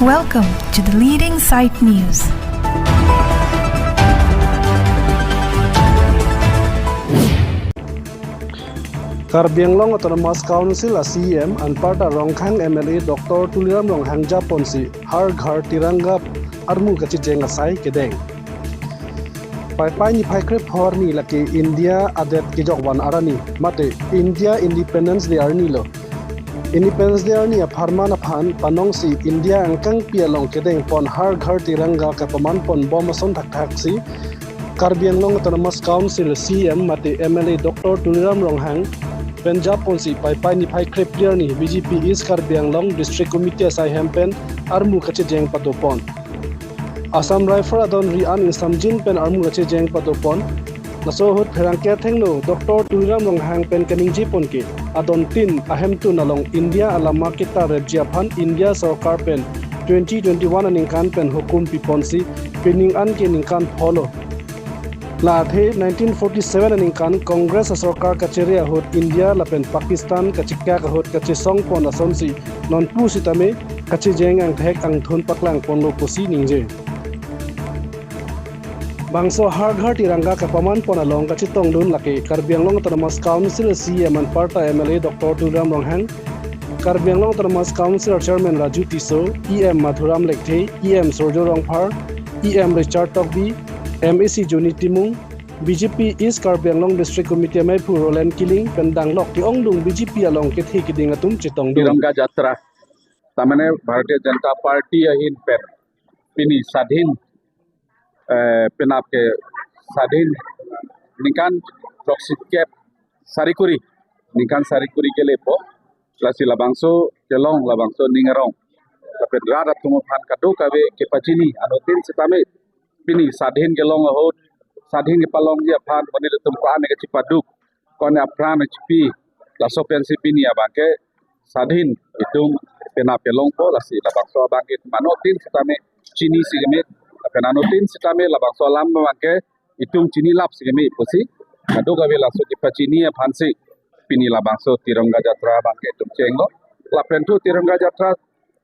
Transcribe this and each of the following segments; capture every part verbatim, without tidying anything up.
Welcome to the leading site news. Karbi Anglong Autonomous Council a C E M anparta Rongkhang M L A Doctor Tuliram Ronghang japonsi Har Ghar Tiranga armu kachijeng asai kedeng. Paipai niphai krepho arni lake India adet kejokvan arni, mate India Independence Day arni lo. Independence Day arni apharman aphan panongsi India angkangpi along kedengpon Har Ghar Tiranga kapamanponbom ason thakthaksi Karbi Anglong Autonomous Council C E M mate M L A Doctor Tuliram Ronghang pen japonsi Paipai niphai krephli arni B J P East Karbi Anglong District Committee asai hem pen armu kachijeng patupon. Assam Rifle adon ri an ingsamjin pen armu kachijeng patupon. Laso ahut pherangke athengno Doctor Tuliram Ronghang pen kaningjepon ke adon tin ahemtun along India alama ketarepji aphan India sorkar pen twenty twenty-one aningkan pen hukum piponsi pining an ke ningkan pholo. La athe nineteen forty-seven aningkan Congress asorkar kachere ahut India lapen Pakistan kachikak ahut kachesongpon asonsi nonpu sitame kachijeng angthek angthun paklangponlo pusi ningje. Bangso Har Ghar Tiranga kapamanpon along kachetongdun lake Karbi Anglong Autonomous Council C E M anparta M L A Doctor Tuliram Ronghang, Karbi Anglong Autonomous Council Chairman Raju Tisso, E M Madhuram Lekthe, E M Surjya Rongphar, E M Richard Tokbi, M A C Joni Timung, B J P East Karbi Anglong District Committee amaiphu Roland Killing pen danglok ke-ongdung B J P along kethe keding atum chetongdun. Tiranga Jatra, tamane Bharatiya Janata Party ahin pen pini sadhin, eh, penap ke sadhin ningkan throksi kep sari kuri, ningkan sari kuri kelepo, lasi labangso kelong, labangso ning arong, lapen rat atum aphan kadokave kepachini, anuttin sitame pini sadhin kelong ahut, sadhin kepalongji aphan monit atum ko-an kachipaduk, ko-an apran chipi, laso pensi pini abangke sadhin itum penap kelongpo, lasi labangso abangke itum anuttin sitame chinisi keme, lapen anuttin sitame labangso alam abangke itum chinilapsi keme pusi kadokave laso kepachini aphansi pini labangso Tiranga Jatra abangke itum chenglo. Lapen thu Tiranga Jatra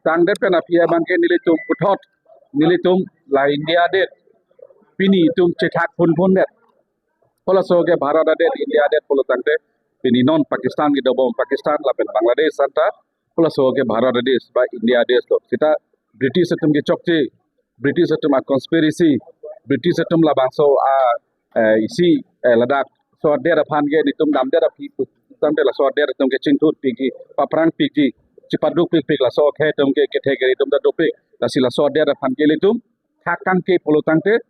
tangdet pen aphi abangke nelitum puthot, nelitum la India adet pini itum chethak phunphundet. Halaso ke Bharat adet, India adet pulo tangte, pini non Pakistan kedobom, Pakistan lapen Bangladesh anta, halaso ke Bharat adet ba India adet lo. Seta British atum kechokche, British atum a conspiracy, British atum labangso a, eh, isi, eh, ladak so adet aphan ke nelitum damdet aphi pu tangte laso adet atum kechingthurpikji, paprangpikji, chipadukpikpik laso akhei atum ke kethe kere atum ta dopik, lasi laso adet aphan ke nelitum thak kangke pulo tangte,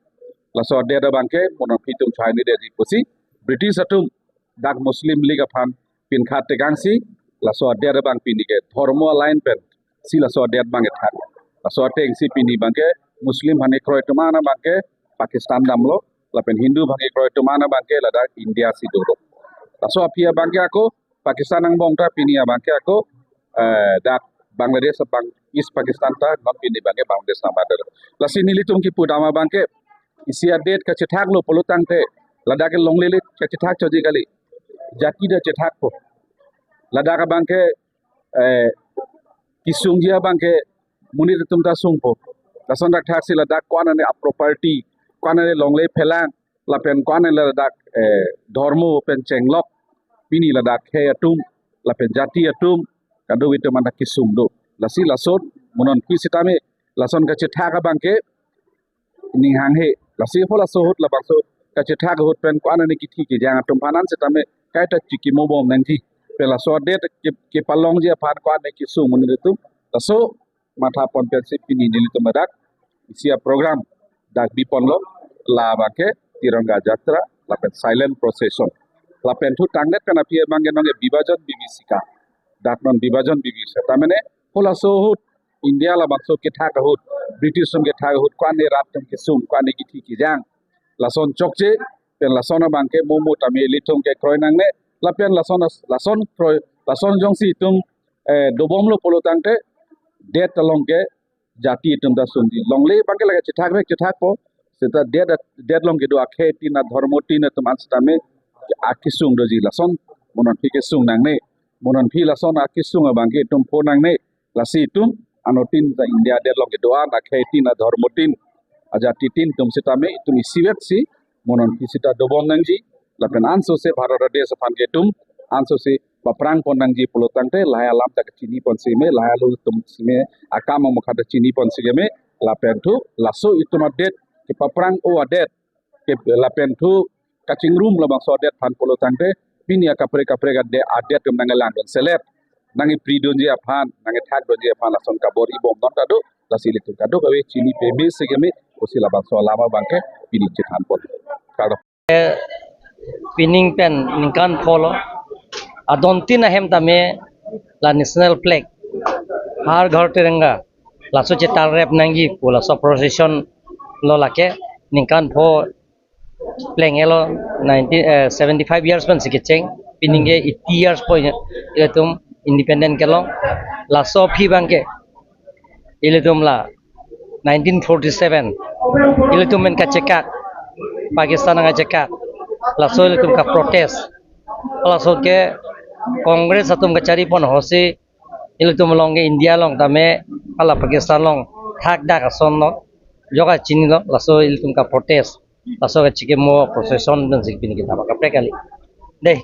laso adet abangke mo nonphi atum chai nidetji pusi British atum dak Muslim League aphan pinkhat tekangsi laso adet abang pini ke dhormo a-line pensi laso adet abangke thak. Laso atengsi pini abangke Muslim aphan kekroi atum an abangke Pakistan damlo, lapen Hindu aphan kekroi atum an abangke ladak India si dolo. Laso aphi abangke ako Pakistan angbong ta pini abangke ako, eh, dak Bangladesh abang East Pakistan ta non pini abangke Bangladesh nang mandar. Lasi nelitum kipudam abangke isi adet kachethaklo pulo tangte, ladak ke longle le kachethak chotji kali, jati ta chethakpo. Ladak abangke, eh, kesungji abangke monit atum ta sungpo. Lason thakthaksi ladak ko-an ane a-property, ko-an ane longle phelang, lapen ko-an ane ladak, eh, dhormo pen chenglok, pini ladak khei atum lapen jati atum kadokave atum anta kesung do. Lasi lason mo nonphi sitame lason kachethak abangke ning hanghe. Lasi halaso ahut labangso kachethak ahut pen ko-an ane kithi kejang atum aphan an sitame kaita chikimobom nangji. Pen laso adet ke, kepalongji aphan ko-an ane kesung monit atum. Laso mathapon pensi pini nelitum ladak isi a-program dak biponlo, labangke Tiranga Jatra lapen silent procession. Lapen thu tangdet pen aphi abangke nonke Bibhajan Bibhishika. Dak non Bibhajan Bibhishika. Tamane halaso ahut India labangso kethak ahut, British atum kethak ahut, ko-an ane rat atum kesung, ko-an ane kithi kejang, lason chokche, pen lason abangke mo mo tame ilitum kekroi nangne, lapen lason as-, lason kroi, lason jongsi itum, eh, dobomlo pulo tangte, det along ke jati atum ta sungji. Longle abangke lake chethak bek chethakpo, seta det, det along kedo akhei tin, adhormo tin atum an sitame akesung doji, lason mo nonphi kesung nangne, mo nonphi lason akesung abangke itum pho nangne, lasi itum anotin ta India adet along kedo-an, akhei tin, adhormo tin, ajati tin atum sitame itum isivet si mo non kisita dobom nangji, lapen ansose Bharat adet aphan ke itum ansose paprang pon nangji pulo tangte lahai alam ta kachini pon si me, lahai alu atum si me, akam amokha ta chini pon si ke me, lapen thu laso itum adet kepaphrang-o adet ke lapen thu kachingrum labangso adet aphan pulo tangte pini akaprek kaprek adet, adet atum nangkelang dun selet, nangkepri dunji aphan, nangkethak dunji aphan lason kabor-i bom non kado, lasi ilitum kadokave chini peme si ke me, pusi labangso alam abang ke pini chethan pon. Kado. Pining pen ningkan pho lo, adon tin ahem tame la national flag, Har Ghar Tiranga, laso chetal rep nangji pu laso procession lo lake ningkan pho pleng elo nineteen, eh, seventy-five years pen si kecheng, pining ke eighty years po ilitum independent kelong, laso aphi abang ke ilitum la nineteen forty-seven ilitum pen kachekak, Pakistan nangkachekak, laso ilitum ka protest, laso ke Congress atum kachari pon hosi ilitum along ke India along tame hala Pakistan along thak dak ason lo, joka chini lo, laso ilitum ka protest, laso kachikimo procession pen si pini kita kaprek kali. Dei.